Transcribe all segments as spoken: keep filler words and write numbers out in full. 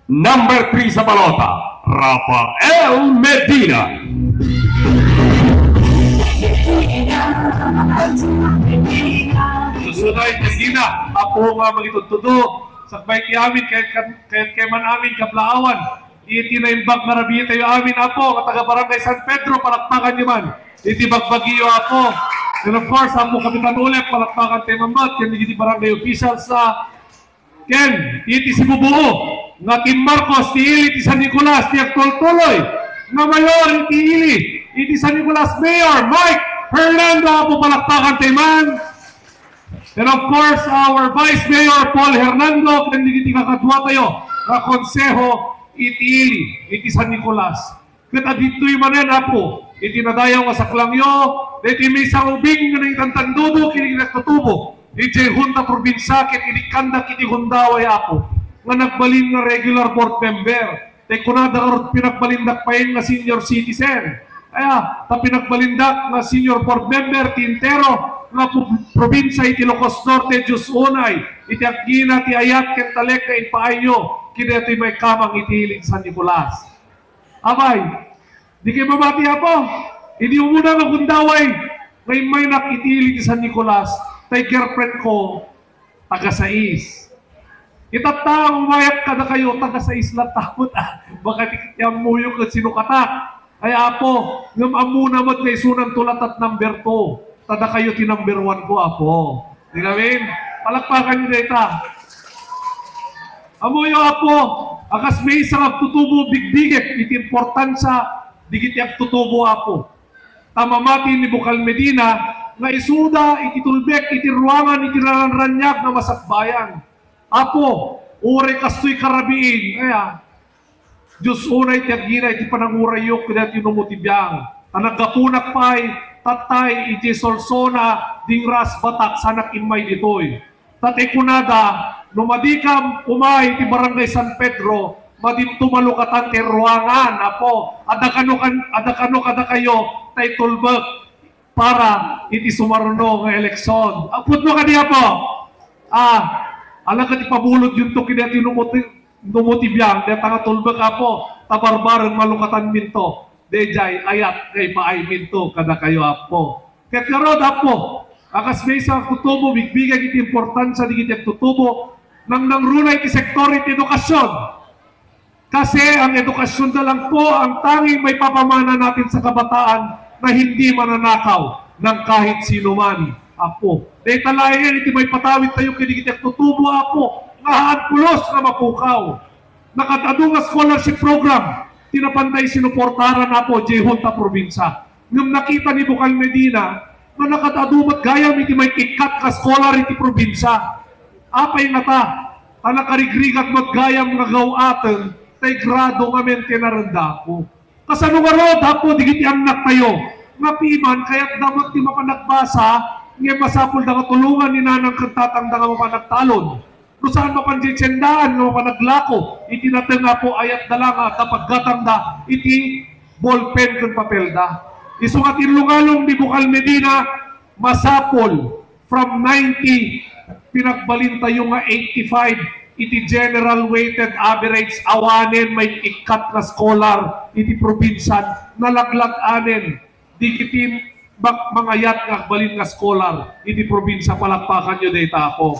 Number three sa balota, Rafael Medina. Susunod, Medina, Apo nga mangitudtudo, sakbay ti amin, kay, kay, kay man amin kablaawan. Iti naimbag nga rabii tayo amin, Apo, nga taga Barangay San Pedro, palakpakan niyo man. Iti bagbagiyo, Apo. And of course, Apo Kapitan Ulep, palakpakan tayo man, ken iti barangay officials sa Ken iti sibubuo nga Team Marcos ti ili ti San Nicolas ti agtultuloy nga mayor iti ili iti San Nicolas, Mayor Mike Hernando, Apo, palakpakan tayo man. And of course, our Vice Mayor Paul Hernando, ken dagiti kakadua tayo nga konseho iti ili iti San Nicolas. Ket aditoy manen, Apo, iti nadayaw nga saklangyo, daytoy maysa nga ubing nga nangitantandudo ken nagtutubo idiay Junta Probinsia ket inikkanda iti gundaway, Apo, nga nagbalin nga regular board member. Tay kunada ngarud, pinagbalindak pay nga senior citizen. Aya, ta pinagbalindak nga senior board member ti entero nga prob-, probinsia iti Ilocos Norte, Dios unay, iti agina ti ayat ken talek nga impaayyo ken daytoy maikamang iti ili ti San Nicolas. Apay, di kayo mamati, Apo? Idi umuna nga gundaway nga immaynak iti ili ti San Nicolas, tay girlfriend ko, taga Sais. Itatta, umayak kadakayo, taga Sais latta met, ah. Baka ti, ti ammoyo ket sino kata. Ay, Apo, ngem ammona met nga isunanto latta number two. Ta dakayo ti number one ko, Apo. Di ngamin, palakpakan niyo dayta. Ammoyo, Apo, a kas maysa nga agtutubo, bigbigek iti importansia digiti agtutubo, Apo. Ta mamati ni Bukal Medina nga isuda iti tulbek iti ruangan iti ranraniag nga masakbayan. Apo, uray kastoy karabiin, aya, Dios unay ti agina iti panangurayyo kadagiti numo ti biang. Ta naggapunak pay, tattay, iti solsona, dingras, batak, sanak immay ditoy. Ta ti kunada, no madikam umay ti Barangay San Pedro, madinto malukatan ti ruangan, Apo. Adda kano kan-, adda kano kadakayo, tay tulbek para iti sumaruno nga eleksyon. Apudno kadi, Apo? Ah, ala ket ipabulod yunto kidati no mo ti, no mo ti biang, deta nga tulbek, Apo, ta barbareng malukatan minto. Dayjay ayat nga ipaay minto kadakayo, Apo. Ket ngarud, Apo, a kas maysa nga agtutubo, bigbigek iti importansia digiti agtutubo, nangnangruna iti sektor iti edukasyon. Kasi ang edukasyon na lang po ang tanging maipapamana natin sa kabataan na hindi mananakaw ng kahit sino man, Apo. Dayta laengen iti maipatawid tayo kadagiti agtutubo, Apo, nga haan pulos nga mapukaw. Nakad-adu nga scholarship program ti napantay sinuportaran, Apo, diay Junta Probinsia. Ngem nakita ni Bukal Medina nga nakad-adu met gayam iti maikikkat nga scholar iti probinsia. Apay ngata, ta nakarigrigat met gayam nga gaw-aten, tay grado ngamin ti narendako. Kasano ngarud, Apo, digiti annaktayo? Nga piman, kayatda met ti mapanagbasa, ngem masapulda nga tulongan ni nanang ken tatangda nga mapanagtalon. No saan, mapan diay tiendaan nga mapanaglako iti nateng, Apo, ayatda la nga adda paggatangda iti ballpen ken papelda. Isu nga tinlungalong ni Bukal Medina, masapul from ninety, pinagbalintayo nga eighty-five iti general weighted average. Awanen maikikkat nga scholar iti probinsian, nalaglag-anen digiti mag-, mangayat nga agbalin nga scholar iti probinsia. Palakpakanyo dayta, Apo.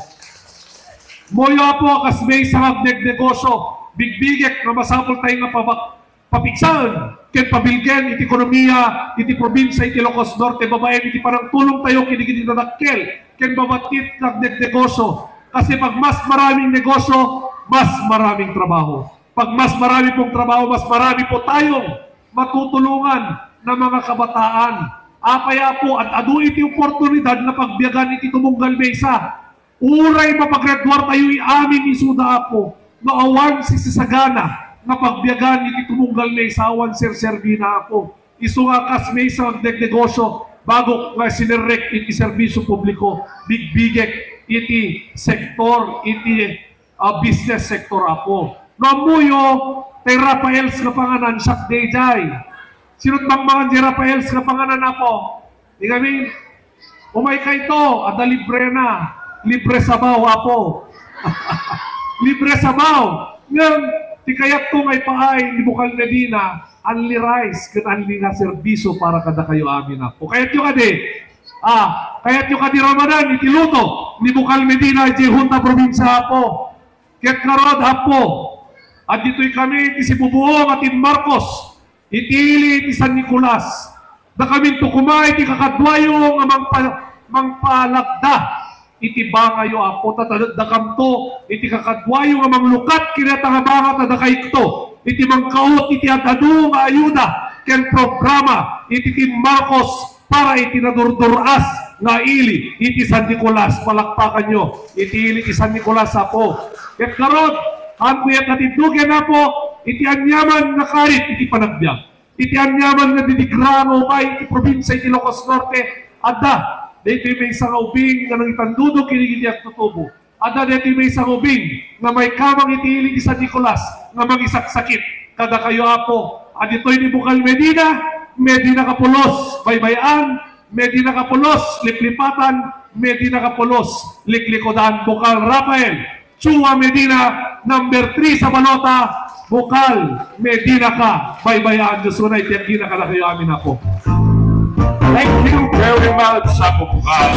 Moyo, Apo, a kas maysa nga agnegnegosyo, bigbigek nga masapul tayo nga pabak-, papigsaen ken pabilgen iti ekonomiya iti probinsia iti Ilocos Norte babaen iti panangtulong tayo kadagiti nadakkel ken mabattit nga agnegnegosyo. Kasi pag mas maraming negosyo, mas maraming trabaho. Pag mas marami pong trabaho, mas marami po tayong matutulungan na mga kabataan. Apay, Apo, ad-adu iti oportunidad nga pagbiagan iti tumunggal maysa. Uray mapagraduar tayo amin isuda, Apo, no awan sisisagana nga pagbiagan iti tumunggal maysa, awan serserbina, Apo. Isu nga kas maysa nga agnegnegosyo, bago nga sinerrek iti serbisyo publiko, bigbigek iti sektor, iti, ah, business sector, Apo. No ammoyo, tay Rafaels nga panganan, siak dayjay. Sino't mangmangan diay Rafaels nga panganan, Apo? Di kami, umay kayto, adda libre na. Libre sabaw, Apo. Libre sabaw. Ngem, Ti kayatko nga ipaay ni Bukal Medina, anli rice ken anli nga serbisyo para kadakayo amin, Apo. Kayatyo kadi, ah, kayatyo kadi ramanan iti luto ni Bukal Medina idiay Junta Probinsia, Apo. Ket ngarud, Apo, adtoy kami ti sibubuong a Team Marcos iti ili ti San Nicolas. Dakaminto koma iti kakaduayo nga mangpa-, mangpalagda iti bangayo, Apo, ta, ta, dakamto iti kakaduayo nga manglukat ken dayta nga banga ta dakayto iti mangkaot iti ad-adu nga ayuda ken programa iti Team Marcos para iti nadurdur-as nga ili iti San Nicolas. Palakpakanyo iti ili ti San Nicolas, Apo. Ket ngarud, haanko aya katindegen, Apo, iti aniaman nga karit iti panagbiag. Iti aniaman nga didigra nga ubay iti probinsia iti Ilocos Norte, adda daytoy maysa nga ubing nga nangitandudog ken dagiti agtutubo. Adda daytoy maysa nga ubing nga maikamang iti ili ti San Nicolas nga mangisaksakit kadakayo, Apo. Adtoy ni Bukal Medina, Medina Kapulos, Baybay-an, Medina Kapulos, Liplipatan, Medina Kapulos, Liklikodan, Bukal Rafael, Chua Medina, number three sa balota, Bukal Medina ka, Baybay-an, Diyos ko na iti agina kadakayo amin, Apo. Thank you very much, Apo Bukal.